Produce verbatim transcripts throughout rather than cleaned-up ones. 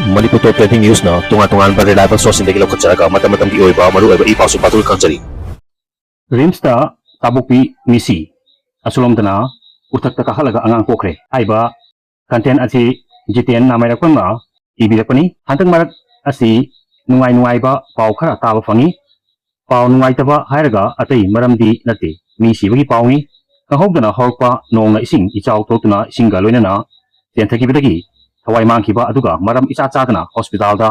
ꯃꯅꯤꯄꯨꯔ ꯇꯣꯞ twenty ꯅ꯭ꯌꯨꯁꯅ ꯇꯣꯉꯥꯟ ꯇꯣꯉꯥꯟꯕ reliable ꯁꯣꯔꯁꯁꯤꯡꯗꯒꯤ ꯂꯧꯈꯠꯆꯔꯒ ꯃꯇꯝ ꯃꯇꯝꯒꯤ ꯑꯣꯏꯕ ꯃꯔꯨꯑꯣꯏꯕ ꯏ ꯄꯥꯎꯁꯤꯡ ꯄꯥꯊꯣꯛꯇꯨꯅ ꯈꯪꯖꯔꯤ꯫ ꯔꯤꯝꯁꯇ ꯇꯥꯕꯣꯛꯄꯤ ꯃꯤꯁꯤ ꯑꯁꯣꯂꯣꯝꯗꯅ ꯎꯊꯛꯇ ꯀꯥꯈꯠꯂꯒ ꯑꯉꯥꯡ ꯄꯣꯛꯈ꯭ꯔꯦ ꯍꯥꯏꯕ ꯀꯟꯇꯦꯟ ꯑꯁꯤ ꯖꯤꯇꯦꯟ ꯅꯥꯃꯩꯔꯛꯄꯝꯅ ꯏꯕꯤꯔꯛꯄꯅꯤ꯫ ꯍꯟꯗꯛ ꯃꯔꯛ ꯑꯁꯤ ꯅꯨꯡꯉꯥꯏ ꯅꯨꯡꯉꯥꯏꯕ ꯄꯥꯎ ꯈꯔ ꯇꯥꯕ ꯐꯪꯉꯤ꯫ ꯄꯥꯎ ꯅꯨꯡꯉꯥꯏꯇꯕ ꯍꯥꯏꯔꯒ ꯑꯇꯩ ꯃꯔꯝꯗꯤ ꯅꯠꯇꯦ, ꯃꯤ ꯁꯤꯕꯒꯤ ꯄꯥꯎꯅꯤ꯫ ꯈꯪꯍꯧꯗꯅ ꯍꯧꯔꯛꯄ ꯅꯣꯡꯅ ꯏꯁꯤꯡ ꯏꯆꯥꯎ ꯊꯣꯛꯇꯨꯅ ꯏꯁꯤꯡꯒ ꯂꯣꯏꯅꯅ ꯆꯦꯟꯊꯈꯤꯕꯗꯒꯤ ꯊꯋꯥꯏ ꯃꯥꯡꯈꯤꯕ ꯑꯗꯨꯒ ꯃꯔꯝ ꯏꯆꯥ ꯆꯥꯗꯅ ꯍꯣꯁꯄꯤꯇꯥꯜꯗ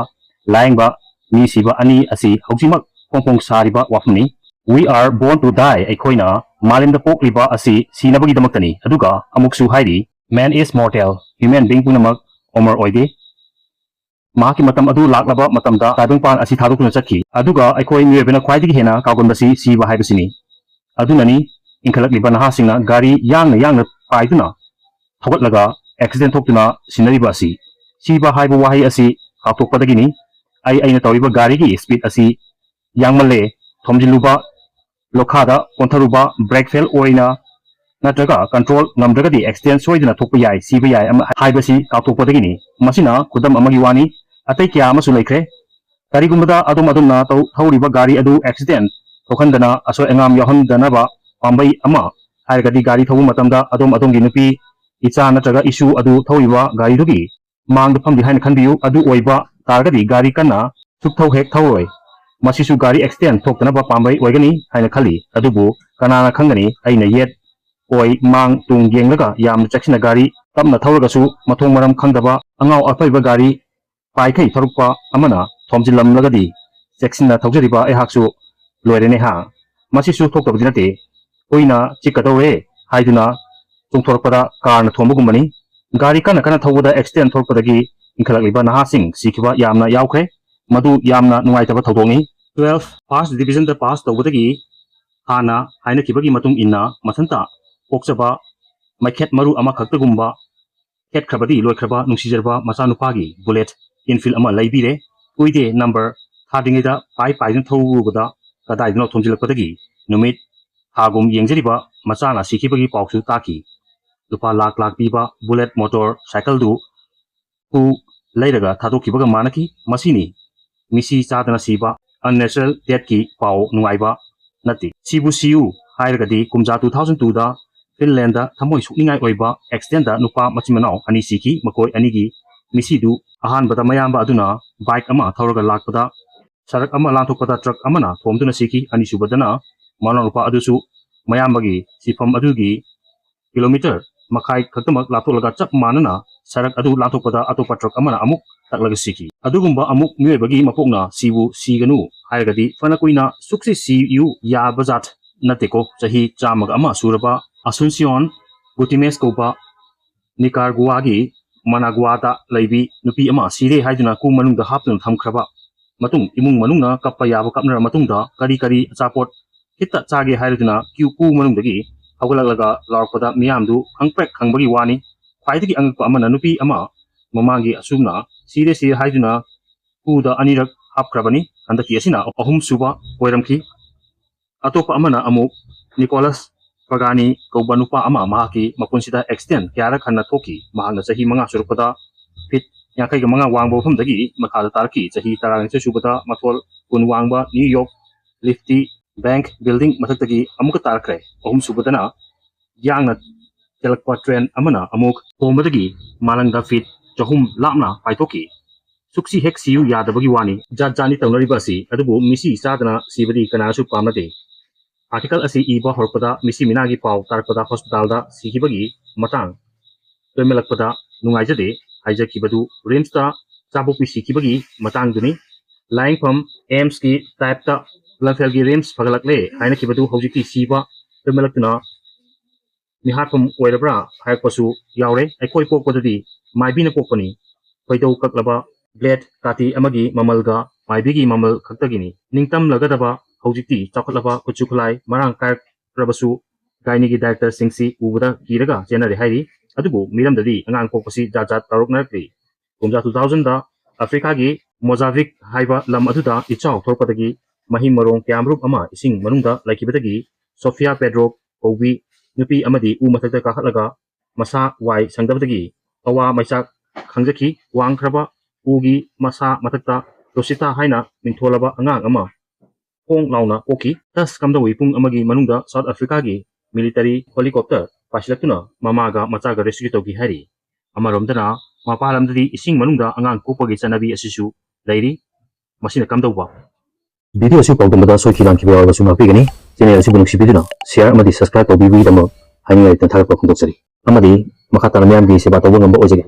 ꯂꯥꯌꯦꯡꯕ ꯃꯤ ꯁꯤꯕ ꯑꯅꯤ ꯑꯁꯤ ꯍꯧꯖꯤꯛꯃꯛ ꯐꯣꯡ ꯐꯣꯡ ꯁꯥꯔꯤꯕ ꯋꯥꯐꯝꯅꯤ꯫ We are born to die, ꯑꯩꯈꯣꯏꯅ ꯃꯥꯂꯦꯝꯗ ꯄꯣꯛꯂꯤꯕ ꯑꯁꯤ ꯁꯤꯅꯕꯒꯤꯗꯃꯛꯇꯅꯤ꯫ ꯑꯗꯨꯒ ꯑꯃꯨꯛꯁꯨ ꯍꯥꯏꯔꯤ, Man is mortal, human being ꯄꯨꯝꯅꯃꯛ ꯑꯃꯔ ꯑꯣꯏꯗꯦ꯫ ꯃꯍꯥꯛꯀꯤ ꯃꯇꯝ ꯑꯗꯨ ꯂꯥꯛꯂꯕ ꯃꯇꯝꯗ ꯇꯥꯏꯕꯪꯄꯥꯟ ꯑꯁꯤ ꯊꯥꯗꯣꯛꯇꯨꯅ ꯆꯠꯈꯤ꯫ ꯑꯗꯨꯒ ꯑꯩꯈꯣꯏ ꯃꯤꯑꯣꯏꯕꯅ ꯈ꯭ꯋꯥꯏꯗꯒꯤ ꯍꯦꯟꯅ ꯀꯥꯎꯒꯟꯕꯁꯤ ꯁꯤꯕ ꯍꯥꯏꯕꯁꯤꯅꯤ꯫ ꯑꯗꯨꯅꯅꯤ ꯏꯟꯈꯠꯂꯛꯂꯤꯕ ꯅꯍꯥꯁꯤꯡꯅ ꯒꯥꯔꯤ ꯌꯥꯡꯅ ꯌꯥꯡꯅ ꯄꯥꯏꯗꯨꯅ ꯊꯧꯒꯠꯂꯒ ꯑꯦꯛꯁꯤꯗꯦꯟ ꯊꯣꯛꯇꯨꯅ ꯁꯤꯅꯔꯤꯕ ꯑꯁꯤ꯫ ꯁꯤꯕ ꯍꯥꯏꯕ ꯋꯥꯍꯩ ꯑꯁꯤ ꯀꯥꯎꯊꯣꯛꯄꯗꯒꯤꯅꯤ꯫ ꯑꯩ ꯑꯩꯅ ꯇꯧꯔꯤꯕ ꯒꯥꯔꯤꯒꯤ ꯁ꯭ꯄꯤꯗ ꯑꯁꯤ ꯌꯥꯡꯃꯜꯂꯦ, ꯊꯣꯝꯖꯤꯜꯂꯨꯕ, ꯂꯣꯈꯥꯗ ꯑꯣꯟꯊꯔꯨꯕ, ꯕ꯭ꯔꯦꯛ ꯐꯦꯜ ꯑꯣꯏꯅ ꯅꯠꯇ꯭ꯔꯒ ꯀꯟꯇ꯭ꯔꯣꯜ ꯉꯝꯗ꯭ꯔꯒꯗꯤ ꯑꯦꯛꯁꯤꯗꯦꯟ ꯁꯣꯏꯗꯅ ꯊꯣꯛꯄ ꯌꯥꯏ, ꯁꯤꯕ ꯌꯥꯏ ꯑꯃ ꯍꯥꯏꯕꯁꯤ ꯀꯥꯎꯊꯣꯛꯄꯗꯒꯤꯅꯤ꯫ ꯃꯁꯤꯅ ꯈꯨꯗꯝ ꯑꯃꯒꯤ ꯋꯥꯅꯤ, ꯑꯇꯩ ꯀꯌꯥ ꯑꯃꯁꯨ ꯂꯩꯈ꯭ꯔꯦ꯫ ꯀꯔꯤꯒꯨꯝꯕꯗ ꯑꯗꯣꯝ ꯑꯗꯣꯝꯅ ꯇꯧ-, ꯊꯧꯔꯤꯕ ꯒꯥꯔꯤ ꯑꯗꯨ ꯑꯦꯛꯁꯤꯗꯦꯟ ꯊꯣꯛꯍꯟꯗꯅ ꯑꯁꯣꯏ ꯑꯉꯥꯝ ꯌꯥꯎꯍꯟꯗꯅꯕ ꯄꯥꯝꯕꯩ ꯑꯃ ꯍꯥꯏꯔꯒꯗꯤ ꯒꯥꯔꯤ ꯊꯧꯕ ꯃꯇꯝꯗ ꯑꯗꯣꯝ ꯑꯗꯣꯝꯒꯤ ꯅꯨꯄꯤ, ꯏꯆꯥ ꯅꯠꯇ꯭ꯔꯒ ꯏꯁꯨ ꯑꯗꯨ ꯊꯧꯔꯤꯕ ꯒꯥꯔꯤꯗꯨꯒꯤ ꯃꯥꯡꯗ ꯐꯝꯗꯦ ꯍꯥꯏꯅ ꯈꯟꯕꯤꯌꯨ꯫ ꯑꯗꯨ ꯑꯣꯏꯕ ꯇꯥꯔꯒꯗꯤ ꯒꯥꯔꯤ ꯀꯟꯅ ꯁꯨꯛꯊꯧ ꯍꯦꯛ ꯊꯧꯔꯣꯏ꯫ ꯃꯁꯤꯁꯨ ꯒꯥꯔꯤ ꯑꯦꯛꯁꯤꯗꯦꯟ ꯊꯣꯛꯇꯅꯕ ꯄꯥꯝꯕꯩ ꯑꯣꯏꯒꯅꯤ ꯍꯥꯏꯅ ꯈꯜꯂꯤ꯫ ꯑꯗꯨꯕꯨ ꯀꯅꯥꯅ ꯈꯪꯒꯅꯤ? ꯑꯩꯅ ꯌꯦꯠ ꯑꯣꯏ ꯃꯥꯡ ꯇꯨꯡ ꯌꯦꯡꯂꯒ ꯌꯥꯝꯅ ꯆꯦꯛꯁꯤꯟꯅ ꯒꯥꯔꯤ ꯇꯞꯅ ꯊꯧꯔꯒꯁꯨ ꯃꯊꯣꯡ ꯃꯔꯝ ꯈꯪꯗꯕ ꯑꯉꯥꯎ ꯑꯐꯩꯕ ꯒꯥꯔꯤ ꯄꯥꯏꯈꯩ ꯊꯧꯔꯛꯄ ꯑꯃꯅ ꯊꯣꯝꯖꯤꯜꯂꯝꯂꯒꯗꯤ ꯆꯦꯛꯁꯤꯟꯅ ꯊꯧꯖꯔꯤꯕ ꯑꯩꯍꯥꯛꯁꯨ ꯂꯣꯏꯔꯦꯅꯦ ꯍꯥ꯫ ꯃꯁꯤꯁꯨ ꯊꯣꯛꯇꯕꯗꯤ ꯅꯠꯇꯦ꯫ ꯍꯨꯏꯅ ꯆꯤꯛꯀꯗꯧꯔꯦ ꯍꯥꯏꯗꯨꯅ ꯆꯣꯡꯊꯣꯔꯛꯄꯗ ꯀꯥꯔꯅ ꯊꯣꯝꯕꯒꯨꯝꯕꯅꯤ꯫ ꯒꯥꯔꯤ ꯀꯟꯅ ꯀꯟꯅ ꯊꯧꯕꯗ ꯑꯦꯛꯁꯤꯗꯦꯟ ꯊꯣꯛꯂꯛꯄꯗꯒꯤ ꯏꯟꯈꯠꯂꯛꯂꯤꯕ ꯅꯍꯥꯁꯤꯡ ꯁꯤꯈꯤꯕ ꯌꯥꯝꯅ ꯌꯥꯎꯈ꯭ꯔꯦ꯫ ꯃꯗꯨ ꯌꯥꯝꯅ ꯅꯨꯡꯉꯥꯏꯇꯕ ꯊꯧꯗꯣꯛꯅꯤ꯫ ꯇꯨꯋꯦꯜꯐ ꯐꯥꯔꯁ ꯗꯤꯕꯤꯖꯟꯗ ꯄꯥꯁ ꯇꯧꯕꯗꯒꯤ ꯍꯥꯟꯅ ꯍꯥꯏꯅꯈꯤꯕꯒꯤ ꯃꯇꯨꯡ ꯏꯟꯅ ꯃꯊꯟꯇ ꯄꯣꯛꯆꯕ ꯃꯩꯈꯦꯠ ꯃꯔꯨ ꯑꯃꯈꯛꯇꯒꯨꯝꯕ ꯈꯦꯠꯈ꯭ꯔꯕꯗꯤ ꯂꯣꯏꯈ꯭ꯔꯕ ꯅꯨꯡꯁꯤꯖꯔꯕ ꯃꯆꯥꯅꯨꯄꯥꯒꯤ ꯕꯨꯂꯦꯠ ꯏꯟꯐꯤꯜ ꯑꯃ ꯂꯩꯕꯤꯔꯦ꯫ ꯀꯨꯏꯗꯦ ꯅꯝꯕꯔ ꯊꯥꯗ꯭ꯔꯤꯉꯩꯗ ꯄꯥꯏ ꯄꯥꯏꯗꯨꯅ ꯊꯧꯔꯨꯕꯗ ꯀꯗꯥꯏꯗꯅꯣ ꯊꯣꯝꯖꯤꯜꯂꯛꯄꯗꯒꯤ ꯅꯨꯃꯤꯠ ꯊꯥꯒꯨꯝ ꯌꯦꯡꯖꯔꯤꯕ ꯃꯆꯥꯅ ꯁꯤꯈꯤꯕꯒꯤ ꯄꯥꯎꯁꯨ ꯇꯥꯈꯤ꯫ ꯂꯨꯄꯥ ꯂꯥꯛ ꯂꯥꯛ ꯄꯤꯕ ꯕꯨꯂꯦꯠ ꯃꯣꯇꯣꯔ ꯁꯥꯏꯀꯜꯗꯨ ꯈꯨ ꯂꯩꯔꯒ ꯊꯥꯗꯣꯛꯈꯤꯕꯒ ꯃꯥꯟꯅꯈꯤ꯫ ꯃꯁꯤꯅꯤ ꯃꯤꯁꯤ ꯆꯥꯗꯅ ꯁꯤꯕ, unnatural deathꯀꯤ ꯄꯥꯎ ꯅꯨꯡꯉꯥꯏꯕ ꯅꯠꯇꯦ꯫ ꯁꯤꯕꯨ ꯁꯤꯌꯨ ꯍꯥꯏꯔꯒꯗꯤ ꯀꯨꯝꯖꯥ two thousand twoꯗ ꯐꯤꯟꯂꯦꯟꯗ ꯊꯃꯣꯏ ꯁꯣꯛꯅꯤꯡꯉꯥꯏ ꯑꯣꯏꯕ accidentꯇ ꯅꯨꯄꯥ ꯃꯆꯤꯟ ꯃꯅꯥꯎ ꯑꯅꯤ ꯁꯤꯈꯤ꯫ ꯃꯈꯣꯏ ꯑꯅꯤꯒꯤ ꯃꯤꯁꯤꯗꯨ ꯑꯍꯥꯟꯕꯗ ꯃꯌꯥꯝꯕ ꯑꯗꯨꯅ bike ꯑꯃ ꯊꯧꯔꯒ ꯂꯥꯛꯄꯗ ꯁꯔꯛ ꯑꯃ ꯂꯥꯟꯊꯣꯛꯄꯗ truck ꯑꯃꯅ ꯊꯣꯝꯗꯨꯅ ꯁꯤꯈꯤ꯫ ꯑꯅꯤꯁꯨꯕꯗꯅ ꯃꯅꯥꯎꯅꯨꯄꯥ ꯑꯗꯨꯁꯨ ꯃꯌꯥꯝꯕꯒꯤ ꯁꯤꯐꯝ ꯑꯗꯨꯒꯤ kilometre ꯃꯈꯥꯏ ꯈꯛꯇꯃꯛ ꯂꯥꯞꯊꯣꯛꯂꯒ ꯆꯞ ꯃꯥꯟꯅꯅ ꯁꯔꯛ ꯑꯗꯨ ꯂꯥꯟꯊꯣꯛꯄꯗ ꯑꯇꯣꯞꯄ truck ꯑꯃꯅ ꯑꯃꯨꯛ ꯇꯛꯂꯒ ꯁꯤꯈꯤ꯫ ꯑꯗꯨꯒꯨꯝꯕ ꯑꯃꯨꯛ ꯃꯤꯑꯣꯏꯕꯒꯤ ꯃꯄꯣꯛꯅ ꯁꯤꯕꯨ ꯁꯤꯒꯅꯨ ꯍꯥꯏꯔꯒꯗꯤ ꯐꯅ ꯀꯨꯏꯅ ꯁꯨꯛꯁꯤ ꯁꯤꯌꯨ ꯌꯥꯕ ꯖꯥꯠ ꯅꯠꯇꯦꯀꯣ꯫ ꯆꯍꯤ ꯆꯥꯝꯃꯒ ꯑꯃ ꯁꯨꯔꯕ ꯑꯁꯨꯟꯁꯤꯌꯣꯟ ꯒꯨꯇꯤꯃꯦꯁ ꯀꯧꯕ ꯅꯤꯀꯥꯔꯒꯨꯋꯥꯒꯤ ꯃꯅꯥꯒꯨꯋꯥꯗ ꯂꯩꯕꯤ ꯅꯨꯄꯤ ꯑꯃ ꯁꯤꯔꯦ ꯍꯥꯏꯗꯨꯅ ꯀꯨ ꯃꯅꯨꯡꯗ ꯍꯥꯞꯇꯨꯅ ꯊꯝꯈ꯭ꯔꯕ ꯃꯇꯨꯡ ꯏꯃꯨꯡ ꯃꯅꯨꯡꯅ ꯀꯞꯄ ꯌꯥꯕ ꯀꯞꯅꯔ ꯃꯇꯨꯡꯗ ꯀꯔꯤ ꯀꯔꯤ ꯑꯆꯥꯄꯣꯠ ꯈꯤꯠꯇ ꯆꯥꯒꯦ ꯍꯥꯏꯔꯗꯨꯅ ꯀ꯭ꯌꯨ ꯀꯨ ꯃꯅꯨꯡꯗꯒꯤ ꯍꯧꯒꯠꯂꯛꯂꯒ ꯂꯥꯎꯔꯛꯄꯗ ꯃꯤꯌꯥꯝꯗꯨ ꯈꯪꯄ꯭ꯔꯦꯛ ꯈꯪꯕꯒꯤ ꯋꯥꯅꯤ꯫ ꯈ꯭ꯋꯥꯏꯗꯒꯤ ꯑꯉꯛꯄ ꯑꯃꯅ ꯅꯨꯄꯤ ꯑꯃ ꯃꯃꯥꯡꯒꯤ ꯑꯁꯨꯝꯅ ꯁꯤꯔꯦ ꯁꯤꯔꯦ ꯍꯥꯏꯗꯨꯅ ꯀ꯭ꯌꯨꯗ ꯑꯅꯤꯔꯛ ꯍꯥꯞꯈ꯭ꯔꯕꯅꯤ꯫ ꯍꯟꯗꯛꯀꯤ ꯑꯁꯤꯅ ꯑꯍꯨꯝꯁꯨꯕ ꯑꯣꯏꯔꯝꯈꯤ꯫ ꯑꯇꯣꯞꯄ ꯑꯃꯅ ꯑꯃꯨꯛ ꯅꯤꯀꯣꯂꯁ ꯄꯒꯥꯅꯤ ꯀꯧꯕ ꯅꯨꯄꯥ ꯑꯃ ꯃꯍꯥꯛꯀꯤ ꯃꯄꯨꯟꯁꯤꯗ accident ꯀꯌꯥꯔꯛ ꯍꯟꯅ ꯊꯣꯛꯈꯤ꯫ ꯃꯍꯥꯛꯅ ꯆꯍꯤ ꯃꯉꯥ ꯁꯨꯔꯛꯄꯗ feet ꯌꯥꯡꯈꯩꯒ ꯃꯉꯥ ꯋꯥꯡꯕ ꯃꯐꯝꯗꯒꯤ ꯃꯈꯥꯗ ꯇꯥꯔꯛꯈꯤ꯫ ꯆꯍꯤ ꯇꯔꯥꯅꯤꯊꯣꯏ ꯁꯨꯕꯗ ꯃꯊꯣꯜ ꯀꯨꯟ ꯋꯥꯡꯕ New York Liberty Bank building ꯃꯊꯛꯇꯒꯤ ꯑꯃꯨꯛꯀ ꯇꯥꯔꯛꯈ꯭ꯔꯦ꯫ ꯑꯍꯨꯝꯁꯨꯕꯗꯅ ꯌꯥꯡꯅ ꯆꯦꯜꯂꯛꯄ train ꯑꯃꯅ ꯑꯃꯨꯛ ꯊꯣꯝꯕꯗꯒꯤ ꯃꯥꯂꯪꯗ feet ꯆꯍꯨꯝ ꯂꯥꯞꯅ ꯄꯥꯏꯊꯣꯛꯈꯤ꯫ ꯁꯨꯛꯁꯤ ꯍꯦꯛ ꯁꯤꯌꯨ ꯌꯥꯗꯕꯒꯤ ꯋꯥꯅꯤ꯫ ꯖꯥꯠ ꯖꯥꯠꯅꯤ ꯇꯧꯅꯔꯤꯕ ꯑꯁꯤ, ꯑꯗꯨꯕꯨ ꯃꯤꯁꯤ ꯆꯥꯗꯅ ꯁꯤꯕꯗꯤ ꯀꯅꯥꯁꯨ ꯄꯥꯝꯅꯗꯦ꯫ Article ꯑꯁꯤ ꯏꯕ ꯍꯧꯔꯛꯄꯗ ꯃꯤꯁꯤ ꯃꯤꯅꯥꯒꯤ ꯄꯥꯎ ꯇꯥꯔꯛꯄꯗ hospitalꯗ ꯁꯤꯈꯤꯕꯒꯤ ꯃꯇꯥꯡ ꯂꯣꯏꯃꯜꯂꯛꯄꯗ ꯅꯨꯡꯉꯥꯏꯖꯗꯦ ꯍꯥꯏꯖꯈꯤꯕꯗꯨ RIMSꯇ ꯆꯥꯕꯣꯛꯄꯤ ꯁꯤꯈꯤꯕꯒꯤ ꯃꯇꯥꯡꯗꯨꯅꯤ꯫ ꯂꯥꯌꯦꯡꯐꯝ AIIMSꯀꯤ typeꯇ ꯂꯝꯐꯦꯜꯒꯤ RIMS ꯐꯒꯠꯂꯛꯂꯦ ꯍꯥꯏꯅꯈꯤꯕꯗꯨ ꯍꯧꯖꯤꯛꯇꯤ ꯁꯤꯕ ꯂꯣꯏꯃꯜꯂꯛꯇꯨꯅ ꯃꯤꯍꯥꯠꯐꯝ ꯑꯣꯏꯔꯕ꯭ꯔꯥ ꯍꯥꯏꯔꯛꯄꯁꯨ ꯌꯥꯎꯔꯦ꯫ ꯑꯩꯈꯣꯏ ꯄꯣꯛꯄꯗꯗꯤ ꯃꯥꯏꯕꯤꯅ ꯄꯣꯛꯄꯅꯤ, ꯈꯣꯏꯗꯧ ꯀꯛꯂꯕ blade ꯀꯥꯇꯤ ꯑꯃꯒꯤ ꯃꯃꯜꯒ ꯃꯥꯏꯕꯤꯒꯤ ꯃꯃꯜ ꯈꯛꯇꯒꯤꯅꯤ꯫ ꯅꯤꯡꯇꯝꯂꯒꯗꯕ ꯍꯧꯖꯤꯛꯇꯤ ꯆꯥꯎꯈꯠꯂꯕ ꯈꯨꯠꯁꯨ ꯈꯨꯠꯂꯥꯏ ꯃꯔꯥꯡ ꯀꯥꯏꯔꯛꯂꯕꯁꯨ gynaeꯒꯤ doctorꯁꯤꯡꯁꯤ ꯎꯕꯗ ꯀꯤꯔꯒ ꯆꯦꯟꯅꯔꯦ ꯍꯥꯏꯔꯤ꯫ ꯑꯗꯨꯕꯨ ꯃꯤꯔꯝꯗꯗꯤ ꯑꯉꯥꯡ ꯄꯣꯛꯄꯁꯤ ꯖꯥꯠ ꯖꯥꯠ ꯇꯧꯔꯛꯅꯔꯛꯂꯤ꯫ ꯀꯨꯝꯖꯥ two thousandꯗ ꯑꯐ꯭ꯔꯤꯀꯥꯒꯤ ꯃꯣꯖꯥꯕꯤꯛ ꯍꯥꯏꯕ ꯂꯝ ꯑꯗꯨꯗ ꯏꯆꯥꯎ ꯊꯣꯛꯂꯛꯄꯗꯒꯤ ꯃꯍꯩ ꯃꯔꯣꯡ ꯀꯌꯥꯃꯔꯨꯝ ꯑꯃ ꯏꯁꯤꯡ ꯃꯅꯨꯡꯗ ꯂꯩꯈꯤꯕꯗꯒꯤ ꯁꯣꯐꯤꯌꯥ ꯄꯦꯗ꯭ꯔꯣ ꯀꯧꯕꯤ ꯅꯨꯄꯤ ꯑꯃꯗꯤ ꯎ ꯃꯊꯛꯇ ꯀꯥꯈꯠꯂꯒ ꯃꯁꯥ ꯋꯥꯏ ꯁꯪꯗꯕꯗꯒꯤ ꯀꯋꯥ ꯃꯩꯆꯥꯛ ꯈꯪꯖꯈꯤ꯫ ꯋꯥꯡꯈ꯭ꯔꯕ ꯎꯒꯤ ꯃꯁꯥ ꯃꯊꯛꯇ ꯔꯣꯁꯤꯇꯥ ꯍꯥꯏꯅ ꯃꯤꯡꯊꯣꯜꯂꯕ ꯑꯉꯥꯡ ꯑꯃ ꯐꯣꯡ ꯂꯥꯎꯅ ꯄꯣꯛꯈꯤ꯫ ꯇꯁ ꯀꯝꯗꯧꯏ ꯄꯨꯡ ꯑꯃꯒꯤ ꯃꯅꯨꯡꯗ ꯁꯥꯎꯠ ꯑꯐ꯭ꯔꯤꯀꯥꯒꯤ ꯃꯤꯂꯤꯇꯔꯤ ꯍꯦꯂꯤꯀꯣꯞꯇꯔ ꯄꯥꯏꯁꯤꯜꯂꯛꯇꯨꯅ ꯃꯃꯥꯒ ꯃꯆꯥꯒ ꯔꯦꯁꯀ꯭ꯌꯨ ꯇꯧꯈꯤ ꯍꯥꯏꯔꯤ꯫ ꯑꯃꯔꯣꯝꯗꯅ ꯃꯄꯥꯟ ꯂꯝꯗꯗꯤ ꯏꯁꯤꯡ ꯃꯅꯨꯡꯗ ꯑꯉꯥꯡ ꯄꯣꯛꯄꯒꯤ ꯆꯠꯅꯕꯤ ꯑꯁꯤꯁꯨ ꯂꯩꯔꯤ꯫ ꯃꯁꯤꯅ ꯀꯝꯗꯧꯕ? ꯚꯤꯗꯤꯑꯣ ꯑꯁꯤ ꯄꯥꯎꯗꯝꯕꯗ ꯁꯣꯏꯈꯤ ꯂꯥꯟꯈꯤꯕ ꯌꯥꯎꯔꯕꯁꯨ ꯉꯥꯛꯄꯤꯒꯅꯤ꯫ ꯆꯦꯅꯦꯜ ꯑꯁꯤꯕꯨ ꯅꯨꯡꯁꯤꯕꯤꯗꯨꯅ ꯁꯤꯌꯥꯔ ꯑꯃꯗꯤ ꯁꯕꯁꯀ꯭ꯔꯥꯏꯕ ꯇꯧꯕꯤꯕꯒꯤꯗꯃꯛ ꯍꯥꯏꯅꯤꯡꯉꯥꯏ ꯂꯩꯇꯅ ꯊꯥꯒꯠꯄ ꯐꯣꯡꯗꯣꯛꯆꯔꯤ꯫ ꯑꯃꯗꯤ ꯃꯈꯥ ꯇꯥꯅ ꯃꯤꯌꯥꯝꯒꯤ ꯁꯦꯕꯥ ꯇꯧꯕ ꯉꯝꯕ ꯑꯣꯏꯖꯒꯦ꯫